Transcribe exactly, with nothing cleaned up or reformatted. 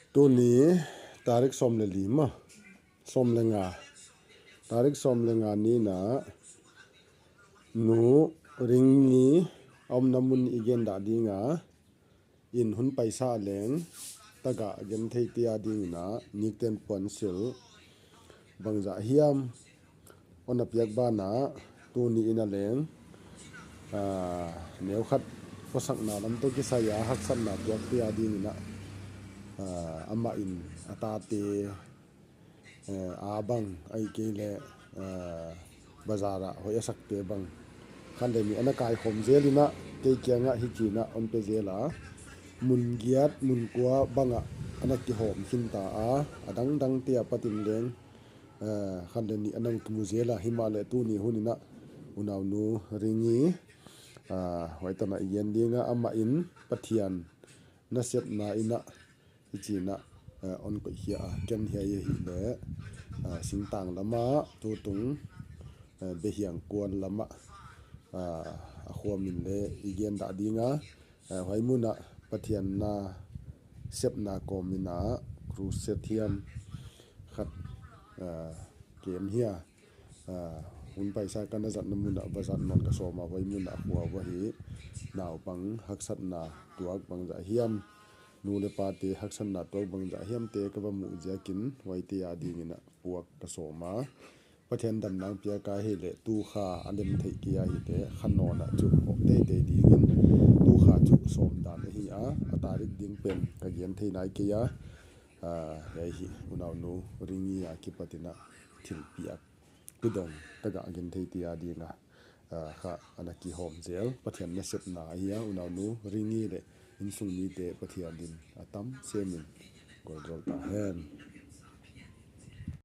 Tuni tarik sawm leh li maw, sawm leh nga, tarik sawm leh nga ni in a, Nu Ringi a omna mun i gen dah ding a, in hun paisa leng tagah gen thei te a ding in a, nikten puansilh bangzah hiam hon a piak banah, tuni in a leng, ah, neukhat khosakna lam toh kisai a haksatna tuak te a ding in a, ah, amah in a tate, eh, a bang, ahihkeileh, eh, bazar ah hoih a sakte bang khat leh nih ana kaikhawm zel in a, kei kiang ah hichi in a hon pe zel a, mun giat, mun kua bang ah ana kihawm khin ta a, a dangdang te apat in leng, eh, khat leh nih ana kimu zel a, himahleh tuni hun in a, unaunu Ringi, ah, huai tan a i gen ding a, amah in Pathian nasepna in a, hichi in a, eh, hon koih khia a, ken hiai ahihleh, eh, singtang lam ah, tutung, eh, Behiang kuan lam ah, eh, a khua min leh i gen dah ding a, eh, huai mun ah Pathian nasepna kawm in a, crusade hiam khat, eh, kem hi a, ah, hun paisa ka na zatna mun ah va zat nawn ka sawm a, huai mun ah a khua uah hi naupang haksatna tuak bangzah hiam, nu leh pate haksatna tuak bangzah hiam te ka va muh ziakin, huaite a ding in a puak ka sawm a. Pathian damna piak a hihleh tu kha a lem theih kei a hihleh, kha nawn ah chu hoh teitei ding in, tu kha chu sawm dan ahi a, a tarik ding pen ka gen thei nai kei a. Ah, hiai hi unaunu Ringi a kipat in a thilpiak kudong tagah gen thei te a ding a, ah, kha ana kihawm zel, Pathian nasepna ahi a, unaunu Ringi leh insung mite Pathian in a tam sem in kawlzawl ta hen.